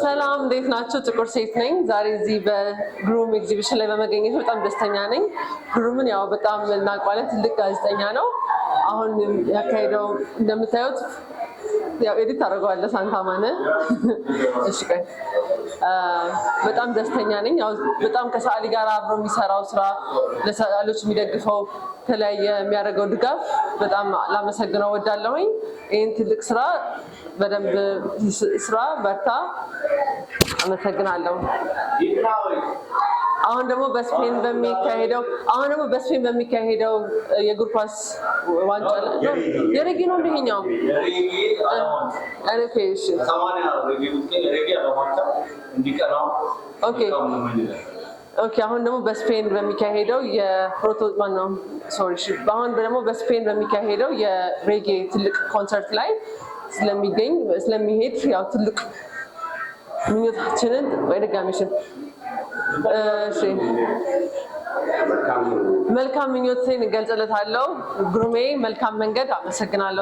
ሰላም፣ እንዴት ናችሁ? ጥቁር ሴት ነኝ። ዛሬ እዚህ በግሩም ኤግዚቢሽን ላይ በመገኘት በጣም ደስተኛ ነኝ። ግሩምን ያው በጣም እናውቀዋለን፣ ትልቅ ጋዜጠኛ ነው። አሁን ያካሄደው እንደምታዩት ያው edit ታደርገዋለህ ሳንታማነ። እሺ ቆይ፣ በጣም ደስተኛ ነኝ። ያው በጣም ከሰዓሊ ጋር አብሮ የሚሰራው ስራ፣ ለሰዓሊዎች የሚደግፈው የተለያየ የሚያደርገው ድጋፍ በጣም ላመሰግነው እወዳለሁኝ። ይህን ትልቅ ስራ በደንብ ስራ፣ በርታ። አመሰግናለሁ። አሁን ደግሞ በስፔን በሚካሄደው የእግር ኳስ ዋንጫ፣ የሬጌ ነው እንደኛው። Okay፣ እሺ። Okay፣ አሁን ደግሞ በስፔን በሚካሄደው የፕሮቶ ማነው፣ sorry፣ አሁን ደግሞ በስፔን በሚካሄደው የሬጌ ትልቅ ኮንሰርት ላይ ስለሚገኝ ስለሚሄድ ያው ትልቅ ምኞታችንን ወይ ድጋሚሽን እሺ፣ መልካም ምኞቴን እገልጽለታለሁ። ግሩሜ መልካም መንገድ። አመሰግናለሁ።